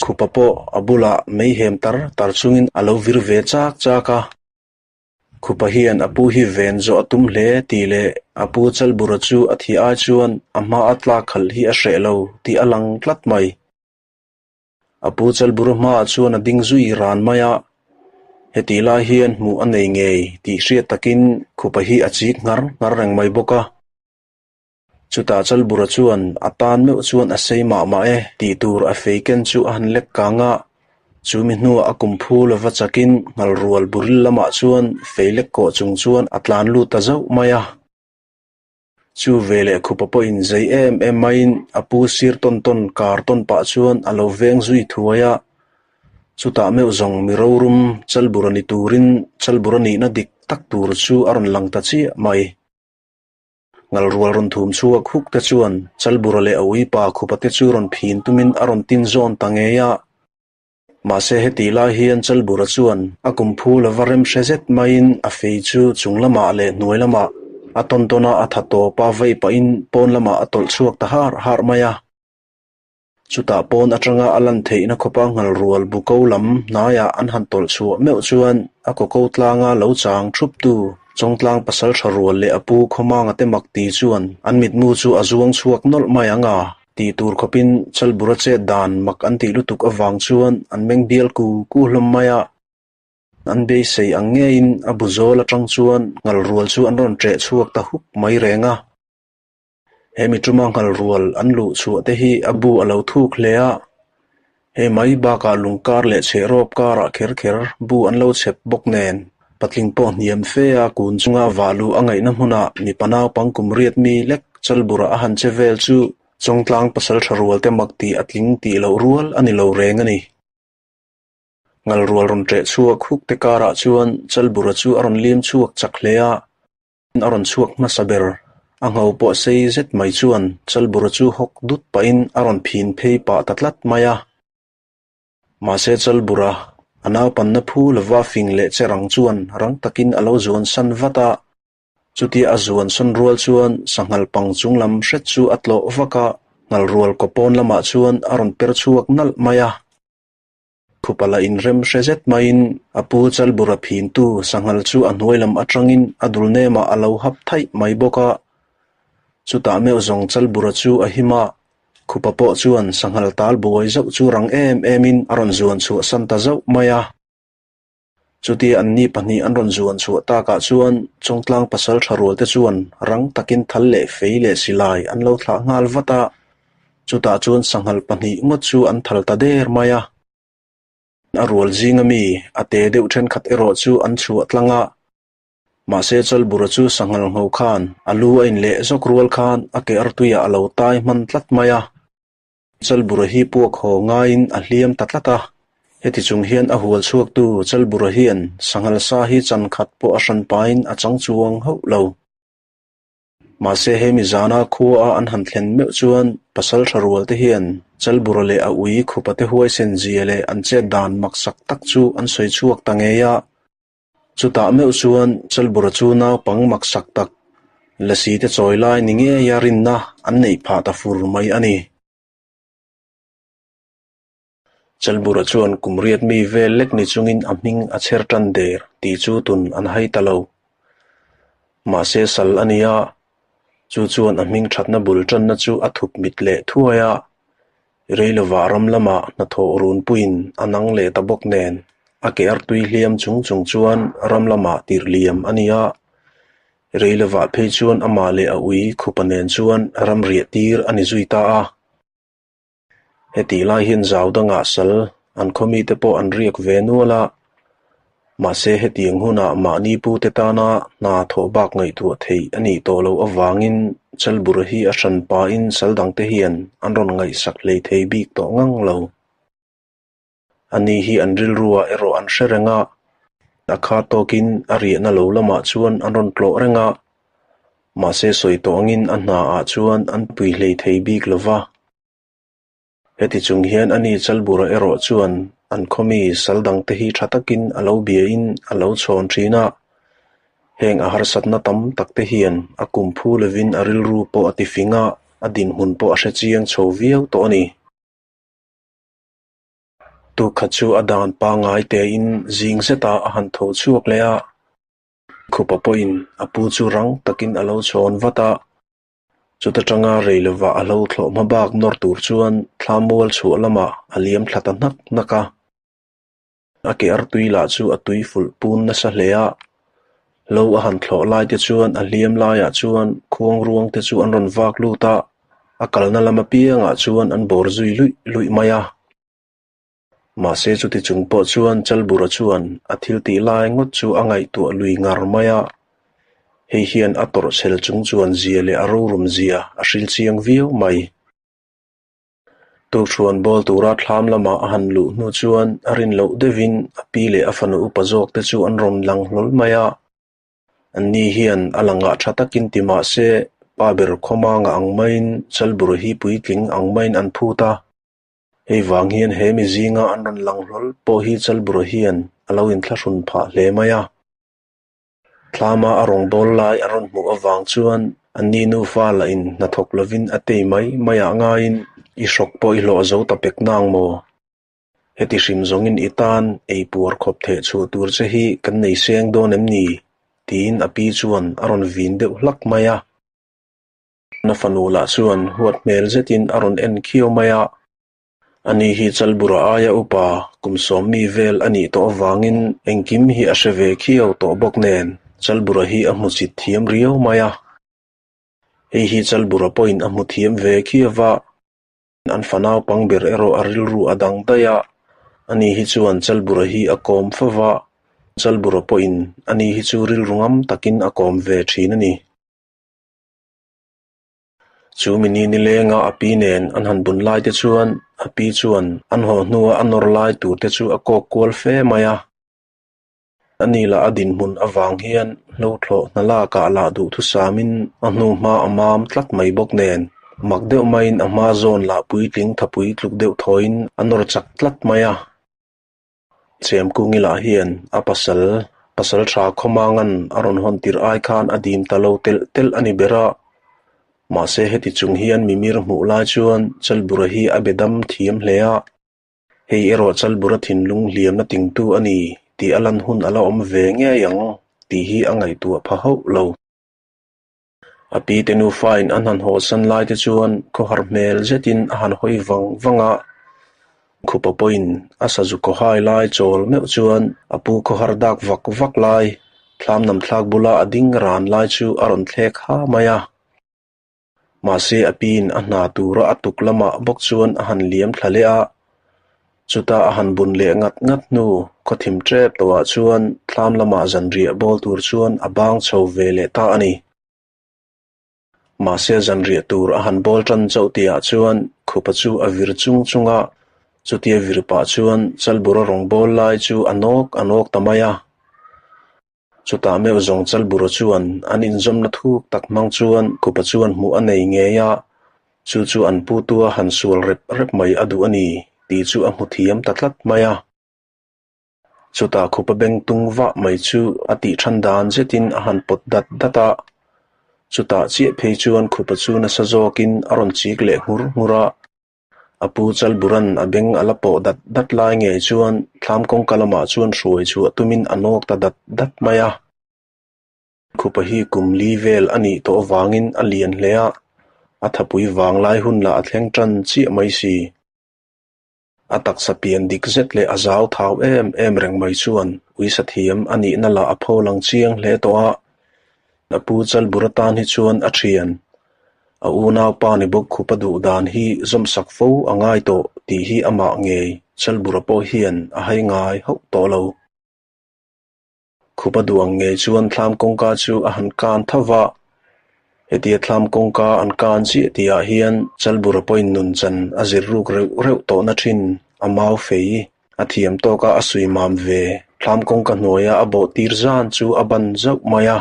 Khupa pawh a bulah mei hem tar tar chungin a lo vir ve chak chak a. Khupa hian a pu hi ven zawh a tum hle tih leh a pu chalbura chu a thih ai chuan a hma a tlak khalh hi a hreh lo tih a lang tlat mai. A pu Chalbura hmaah chuan a ding zui ran mai a, hetih lai hian hmuh a nei ngei tih hriat takin khupa hi a chik nghar nghar reng mai bawk a. Chutah Chalbura chuan a tan meuh chuan a sei mah mah e tih tur a fei ken chu a han lek kang a, chumi hnuah a kum phu lova chakin ngalrual buril lamah chuan fei lek kawh chung chuan a tlan lut ta zauh mai a. Chu veleh khupa pawhin zei em em maiin a pu sir tawn tawn kar tawn pah chuan a lo veng zui thuai a. Chutah meuh zawng mi rorum Chalbura ni turin Chalbura nihna dik tak tur chu a rawn lang ta chiah mai. Ngalrual rawn thum chhuak huk te chuan Chalbura leh a uipa khupa te chu rawn phin tumin a rawn tin zawn ta ngei a. Mahse hetih lai hian Chalbura chuan a kum phu lova rem hre zet maiin a fei chu chung lamah leh hnuai lamah a tawn tawn a, a tha tawp a, vei pahin pawn lamah a tawlh chhuak ta har har mai a. Chutah pawn atanga a lan theihna khawpa ngalrual bu ko lam hnaiah an han tawlh chhuah meuh chuan a kaw ko tlanga lo chang thuptu Chawngtlang pasal tha rual leh a pu Khawmanga te mak ti chuan an mitmu chu a zuang chhuak nawlh mai ang a. Tih tur khawpin Chalbura chet dan mak an tih lutuk avang chuan an meng bial ku ku hlawm mai a. An beisei ang ngeiin a bu zawl atang chuan nghalrual chu an rawn ṭeh chhuak ta huk mai reng a. He mi ṭuma nghalrual an luh chhuah te hi a bu a lo thuk hle a, hei mai bakah lungkar leh chhehrawp karah kher kher bu an lo chhep bawk nen patling pawh hniam fe a kun chunga vah luh a ngaihna hmunah mipa naupang kum riat mi lek chalburah a han che vel chu Chawngtlang pasalṭha rualte mak tih a tling tih loh rual a ni lo reng a ni. Ngalrual rawn ṭeh chhuak huk te karah chuan Chalbura chu a rawn lim chhuak chak hle a, a rawn chhuak hmasa ber. A ngho pawh sei zet mai chuan Chalbura chu hawk dut pahin a rawn phin phei pah ta tlat mai a. Mahse Chalbura, a naupanna phu lova fing leh che rang chuan rang takin a lo zuan san vat a. Chutia a zuan sawn rual chuan sanghal pang chung lam hret chu a tlawh vak a, ngalrual kaw pawn lamah chuan a rawn per chhuak nalh mai a. Khupa la inrem hre zet maiin a pu Chalbura phintu sanghal chu a hnuai lam atangin a dul nemah a lo hap thaih mai bawk a. Chutah meuh zawng Chalbura chu a him a, Khupa pawh chuan sanghal tal buai zauh chu rang em emin a rawn zuan chhuahsan ta zauh mai a. Chutia anni pahnih an rawn zuan chhuah takah chuan Chawngtlang pasal tha rualte chuan rang takin thal leh fei leh silai an lo thlah nghal vat a, chutah chuan sanghal pahnih ngawt chu an thal ta der mai a. A rual zinga mi a te deuh thenkhat erawh chu an chhuah tlang a, mahse Chalbura chu sanghal ngho khan a lu a inleh zawk rual khan a ke artuiah a lo tai hman tlat mai a. Chalbura hi puak haw ngaiin a hliam ta tlat a, heti chung hian a hual chhuaktu Chalbura hian sanghal sa hi chan khat pawh a hran pain a chang chuang hauh lo. Mahse hemi zana khua a an han thlen meuh chuan pasal tha rual te hian Chalbura leh a ui khupa te huaisen zia leh an chet dan maksak tak chu an sawi chhuak ta ngei a. Chutah meuh chuan Chalbura chu naupang maksak tak lasi te chawi lai ni ngeia rinna an neih phah ta fur mai a ni. Chalbura chuan kum riat mi vel lek ni chungin a hming a chher tan der tih chu tun an hai ta lo. Mahse sal a nia, chu chuan a hming thatna bul tanna chu a thup mit leh thuai a, Reilovah ram lamah hnathawh runpuiin a nang leh ta bawk nen a ke artui hliam chung chung chuan ram lamah tirh liam a ni a. Reilovah phei chuan amah leh a ui khupa nen chuan ram riah tir a ni zui ta a. Hetih lai hian zau dangah sal an khawmite pawh an riak ve nual a. Mahse hetiang hunah mahni pute tana hna thawh bak ngaihtuah theih a nih tawh loh avangin Chalbura hi a hran pahin sal dangte hian an rawn ngaihsak hlei thei bik tawh ngang lo. Ani hi an rilruah erawh an hre reng a, a kha tawkin a riahna lo lamah chuan an rawn tlawh reng a, mahse sawi tawh angin a hnaah chuan an pui hlei thei bik lo va. Heti chung hian ani Chalbura erawh chuan an khawmi sal dangte hi tha takin a lo biain a lo chhawn thin a, heng a harsatna tam takte hian a kum phu lovin a rilru pawh a tifing a, a dinhmun pawh a hre chiang chho viau tawh a ni. Tukhat chu a dan pangngai tein zing zetah a han tho chhuak leh a, Khupa pawhin a pu chu rang takin a lo chhawn vat a. Chuta tanga rei lovah a hlo thlawh hma bak nawr tur chuan thla mual chhuah lamah a liam thla ta hnak hnak a. A ke artui lah chu a tui fulh pun nasa hle a. Hlo a han thlawh lai te chuan a hliam laiah chuan khuang ruang te chu an rawn vak lut a, a kalna lam apiangah chuan an bawr zui luih luih mai a. Mahse chuti chung pawh chuan Chalbura chuan a thil tih lai ngawt chu a ngaihtuah lui ngar mai a, hei hian a tawrh chhel chung chuan zia leh a rorum zia a hril chiang viau mai. Tukthuan bawl tura thlam lamah a han luh hnu chuan a rin loh deuhin a pi leh a fanu upa zawk te chu an rawn lang hlawl mai a. Anni hian a langah tha takin ti mah se pa ber khawmanga ang maiin Chalbura hi puitling ang maiin an phut a. Hei vang hian he mi zinga an rawn lang hlawl pawh hi Chalbura hian a lo inthlahrun phah hle mai a. Thlama a rawn bawl lai a rawn hmuh avang chuan anni nufa lahin hnathawk lovin a tei mai maiah ngaiin i hrawk pawh i hlawh zo ta pek nang maw? Heti hrim zawngin i tan ei puar khawp theh chhuah tur che hi kan nei seng dawn em ni? tiin a pi chuan a rawn vin deuh hlak mai a. Na fanu lah chuan huat hmel zetin a rawn en khiau mai a. Ani hi Chalbura aia upa kum sawmmi vel a nih tawh avangin engkim hi a hre ve khiau tawh bawk nen Chalbura hi a hmu chit thiam riau mai a. Hei hi Chalbura pawhin a hmu thiam ve khiau va, an fa naupang ber erawh a rilru a dang daih a. Ani hi chuan Chalbura hi a kawm fo va, Chalbura pawhin ani hi chu rilru ngam takin a kawm ve thin a ni. Chu mi ni nilenga a pi nen an han bun lai te chuan a pi chuan an haw hnua a nawr lai tur te chu a kawk kual fe mai a. A ni lah a dinhmun avang hian hlothlawh hna lakah lah duhthusamin a hnu hma a mam tlat mai bawk nen mak deuh maiin a hma zawn lah puitling thapui tluk deuh thawiin a nawr chak tlat mai a. Chemkungi lah hian a pasal, pasal tha khawmangan a rawn hawn tirh ai khan a dim ta lo telh telh a ni ber a. Mahse heti chung hian mimir hmuh lai chuan Chalbura hi a be dam thiam hle a. Hei erawh Chalbura thinlung hliamna tingtu a ni tih a lan hun a la awm ve ngei ang tih hi a ngaihtuah pha hauh lo. A pi te nufain an han hawsan lai te chuan khawhar hmel zetin a han hawi vang vang a, khupa pawhin a sazu khawhai lai chawl meuh chuan a pu khawhar dak vak vak lai, thlam nam thlak bula a ding ran lai chu a rawn thlek ha mai a. Mahse a piin a hna tura a tuk lamah bawk chuan a han liam thla leh a, chutah a han bun leh ngat ngat hnu khawthim tep tawhah chuan thlam lamah zanriah bawl tur chuan a bang chho ve leh ta a ni. Mahse zanriah tur a han bawl tan chauh tihah chuan khupa chu a vir chung chung a, chutia vir pah chuan chalbura rawng bawl lai chu a nawk a nawk ta mai a. Chutah meuh zawng Chalbura chuan an inzawmna thuk tak hmang chuan Khupa chuan hmuh a nei ngei a, chu chu an putua han sual rep rep mai a duh a ni tih chu a hmu thiam ta tlat mai a. Chutah Khupa beng tung vah mai chu a tih than dan zetin a han pawt dat dat a, chutah chiah phei chuan Khupa chu nasa zawkin a rawn chik leh nghur nghur a. A pu Chalburan a beng a la pawh dat dat lai ngei chuan thlam kawngka lamah chuan hruai chhuah tumin a nawk ta dat dat mai a. Khupa hi kum li vel a nih tawh avangin a lian hle a, a thapui vang lai hun lah a thleng tan chiah mai si. A taksa pian dik zet leh a zau thau em em reng mai chuan uisa thiam a nihna lah a pho lang chiang hle tawh a, a pu Chalbur atan hi chuan a thian. A unaupa ni bawk khupa duh dan hi zawmsak fo a ngai tawh tih hi amah ngei Chalbura pawh hian a hai ngai hauh tawh lo. Khupa duh ang ngei chuan thlam kawngka chu a han kan tho va, hetia thlam kawngka an kan chiah tihah hian Chalbura pawhin nunchan a zir ruk reuh reuh tawhna thin a mau fei a thiam tawka a sui mam ve thlam kawngka hnuaia a bawh tir zan chu a ban zauh mai a.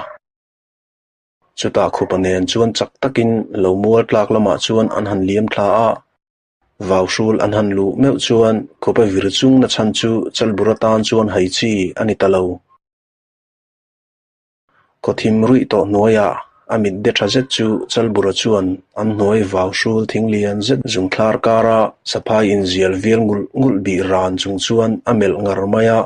Chutah khupa nen chuan chak takin lo mual tlak lamah chuan an han liam thla a, vau hrul an han luh meuh chuan khupa vir chung na chhan chu Chalbur atan chuan hai chi a ni ta lo. Khawthim ruih tawh hnuaiah a mit de tha zet chu Chalbura chuan an hnuai vau hrul thing lian zet zungthlar kara saphai inzial vial ngulh ngulh bih ran chung chuan a melh ngar mai a.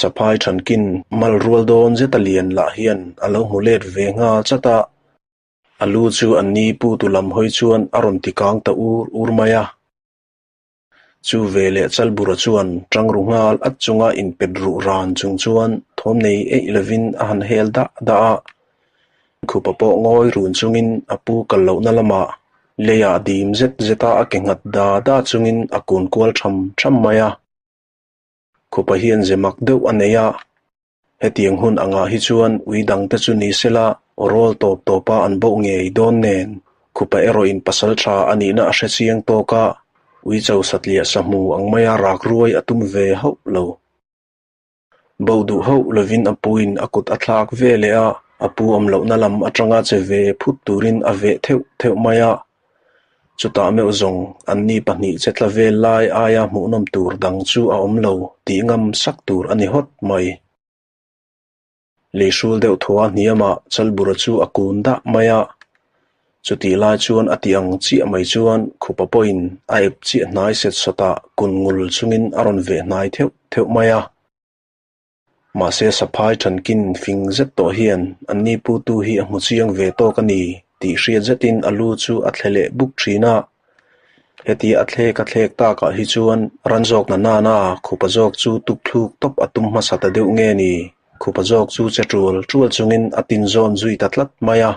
Saphai thankin mal rual dawn zeta lian lah hian a lo hmu let ve nghal chat a, a lu chu an ni pu tu lam hawi chuan a rawn ti kang ta ur ur mai a. Chu ve leh Chalbura chuan tang ru nghal at chunga inpet ruh ran chung chuan thawm nei eih lovin a han hel dah dah a, khupa pawh ngawi run chungin a pu kal lohna lamah leiah dim zet zeta a ke nghat da da chungin a kun kual tham tham mai a. Khupa hian ze mak deuh a nei a, hetiang hun angah hi chuan ui dangte chu ni sela aw rawl tawp tawpa an boh ngei dawn nen Khupa erawhin pasal tha a nihna a hre chiang tawk a, ui cho satliah sahmu ang maia rak ruai a tum ve hauh lo. Boh duh hauh lovin a puin a kut a thlak ve leh a, a pu awm lohna lam atanga che ve phut turin a veh theuh theuh mai a. Chutah meuh zawng anni pahnih che tla vel lai aia hmuhnawm tur dang chu a awm lo tih ngam sak tur a ni hawt mai. Leihrul deuh thaw a hniamah Chalbura chu a kun dah mai a, chutih lai chuan a tih ang chiah mai chuan khupa pawhin a ep chiah hnai set sawtah kun ngul chungin a rawn veh hnai theuh theuh mai a. Mahse saphai thankin fing zet tawh hian anni putu hi a hmu chiang ve tawk a ni tih hriat zetin a lu chu a thle leh buk thin a. Hetia a thlek a thlek takah hi chuan ran zawk na nana khupa zawk chu tuk thluk tawp a tum hmasa ta deuh nge ni? Khupa zawk chu che tual tual chungin a tin zawn zui ta tlat mai a.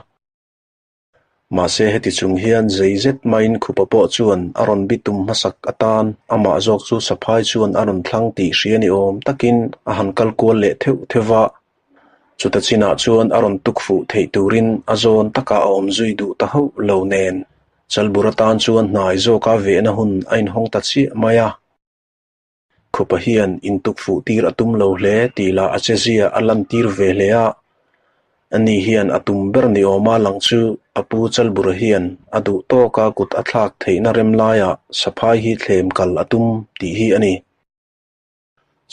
Mahse heti chung hian zei zet maiin khupa pawh chuan a rawn bi tum hmasak atan amah zawk chu saphai chuan a rawn thlang tih hria ni awm takin a han kal kual leh theuh theuh va. Chuta chinah chuan a rawn tuk fuh theih turin a zawn takah a awm zui duh ta hauh lo nen Chalbur atan chuan hnai zawka vehna hun a inhawng ta chiah mai a. Khupa hian intuk fuh tir a tum lo hle tih lah a chezia a lantir ve hle a. Ani hian a tum ber ni awma lang chu a pu Chalbura hian a duh tawka kut a thlak theihna rem laiah saphai hi thlem kal a tum tih hi a ni.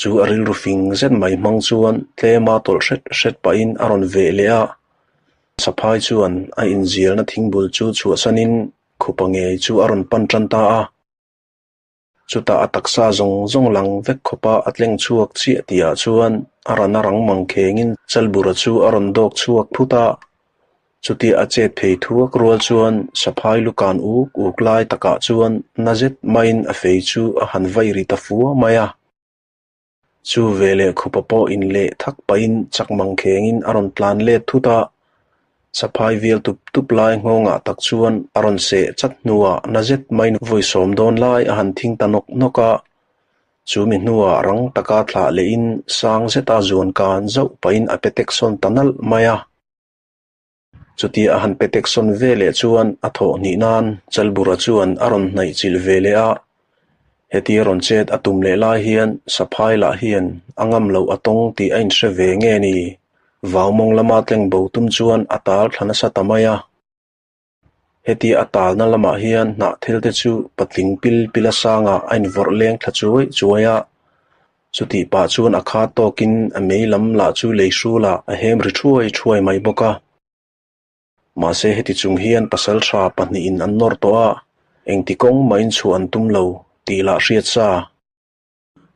Chu a rilru fing zet mai hmang chuan tlema tawlh hret hret pahin a rawn veh leh a. Saphai chuan a inzialna thingbul chu chhuahsanin khupa ngei chu a rawn pan tan ta a. Chutah a taksa zawng zawng lang vek khawpa a tleng chhuak chiah tihah chuan a rana rang mang khengin Chalbura chu a rawn dawk chhuak phut a. Chutia a chet phei thuak rual chuan saphai lukan uk uk lai takah chuan na zet maiin a fei chu a han vai ri ta fua mai a. Chu veleh khupa pawh inleh thak pahin chak mang khengin a rawn tlan let thut a. Saphai vial tup tup lai nghawngah tak chuan a rawn seh chat hnuah na zet maiin vawi sawm dawn lai a han thing ta nawk nawk a. Chu mi hnuah rang taka thlah lehin sang zeta zuan kan zauh pahin a petek sawn ta nalh mai a. Chutia a han petek sawn ve leh chuan a thawh hnih nan Chalbura chuan a rawn hnaih chilh ve leh a. Hetia rawn chet a tum leh lai hian Saphai lah hian a ngam loh a tawng tih a inhre ve nge ni? Vaumawng lama tleng bo tum chuan a tal thla nasa ta mai a. Hetia a talna lamah hian hnah thil te chu patling pil pila sangah a invawrh leng thla chuai chuai a. Chutih pah chuan a kha tawkin a mei lam lah chu lei hrulah a hem ri thuai thuai mai bawk a. Mahse heti chung hian pasal tha pahnihin an nawr tawh a, engti kawng mahin chhuah an tum lo tih lah hriat sa.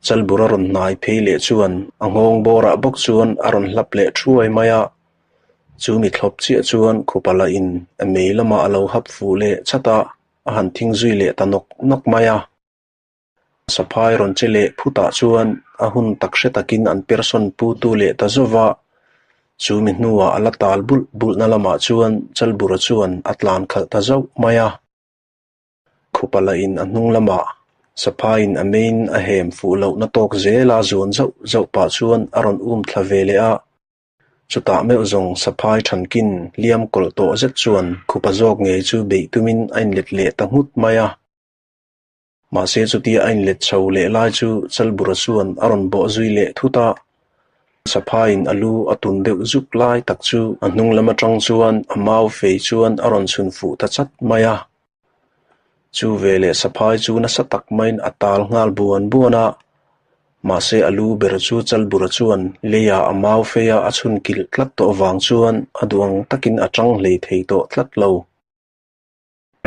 Chalbur a rawn hnai phei leh chuan a nghawng bawrah bawk chuan a rawn hlap leh thuai mai a. Chu mi thlawp chiah chuan khupa lah in a mei lamah a lo hap fuh leh chat a, a han thing zui leh ta nawk nawk mai a. Saphai rawn che leh phutah chuan a hun tak hre takin an person pu tu leh ta zauh a. Chu mi hnuah a la tal bulh bulhna lamah chuan Chalbura chuan a tlan khalh ta zauh mai a. Khupa lahin a hnung lamah Saphaiin a meiin a hem fuh lohna tawk zela zuan zauh zauh pah chuan a rawn um thla ve leh a. Chutah meuh zawng Saphai thankin hliam kawlh tawh zet chuan khupa zawk ngei chu beih tumin a inlet leh ta nghut mai a. Mahse chutia a inlet chho leh lai chu Chalbura chuan a rawn bawh zui leh thut a. Saphaiin a lu a tun deuh zuk lai tak chu a hnung lam atang chuan a mau fei chuan a rawn chhun fuh ta chat mai a. Chu veleh Saphai chu nasa tak maiin a tal nghal buan buan a. Mahse a lu ber chu Chalbura chuan leiah a mau feia a chhun kilh tlat tawh avang chuan a duang takin a tang hlei thei tawh tlat lo.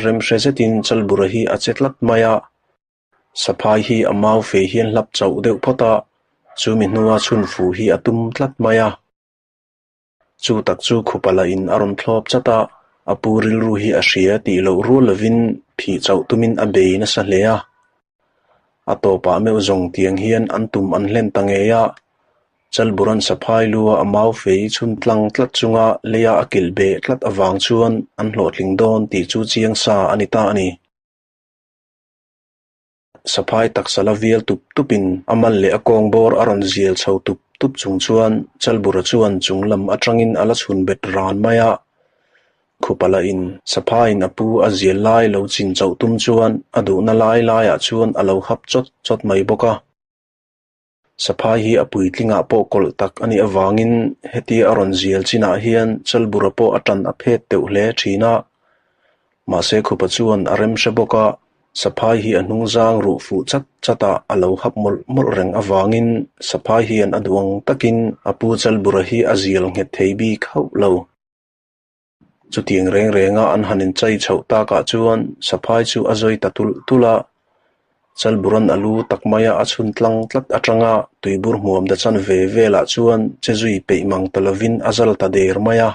Remhre zetin Chalbura hi a che tlat mai a, Saphai hi a mau fei hian hlap chauh deuh phawt a, chumi hnua chhun fu hi a tum tlat mai a. Chu tak chu khupa lah in a rawn thlawp chat a, a pu rilru hi a hria tih loh rual lovin phih chauh tumin a bei nasa hle a. A tawpah meuh zawng tiang hian an tum an hlen ta ngei a, Chalburan saphai lua a mau fei chhun tlang tlat chunga leia a kilh beh tlat avang chuan an hlawhtling dawn tih chu chiang sa a ni ta a ni. Saphai taksa la vial tup tupin a mal leh a kawng bawr a rawn zial chho tup tup chung chuan Chalbura chuan chung lam atangin a la chhun bet ran mai a. Khupa lahin saphaiin a pu a zial lai lo chin chauh tum chuan a duhna lai laiah chuan a lo hap chawt chawt mai bawk a. Saphai hi a puitlingah pawh kawlh tak a nih avangin hetia a rawn zial chinah hian Chalbura pawh a tan a phet deuh hle thin a. Mahse khupa chuan a rem hre bawk a, Saphai hi a hnungzang ruh fuh chat chatah a lo hap mawlh mawlh reng avangin Saphai hian a duh ang takin a pu Chalbura hi a zial nghet thei bik hauh lo. Chutiang reng renga an han inchai chhoh takah chuan saphai chu a zawi ta tulh tulh a, Chalburan a lu tak maia a chhun tlang tlat atanga tuibur hmuam da chan ve velah chuan che zui peih mang ta lovin a zal ta der mai a.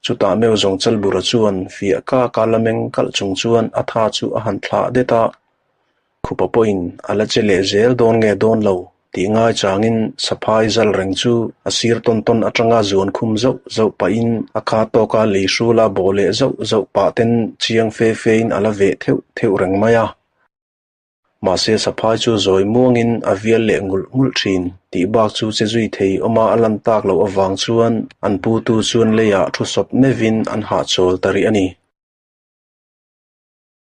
Chutah meuh zawng Chalbura chuan fiah kaka la meng kalh chung chuan a tha chu a han thlah det a. Khupa pawhin a la che leh zel dawn nge dawn lo tih ngai changin saphai zal reng chu a sir tawn tawn atanga zuan khum zauh zauh pahin a kha tawka lei hrula bawh leh zauh zauh pah ten chiang fe fein a la veh theuh theuh reng mai a. Mahse saphai chu zawi muangin a vial leh nghulh nghulh thin tih bak chu che zui thei awma a lan tak loh avang chuan an putu chuan leiah thu sawp mevin an hahchawl ta rih a ni.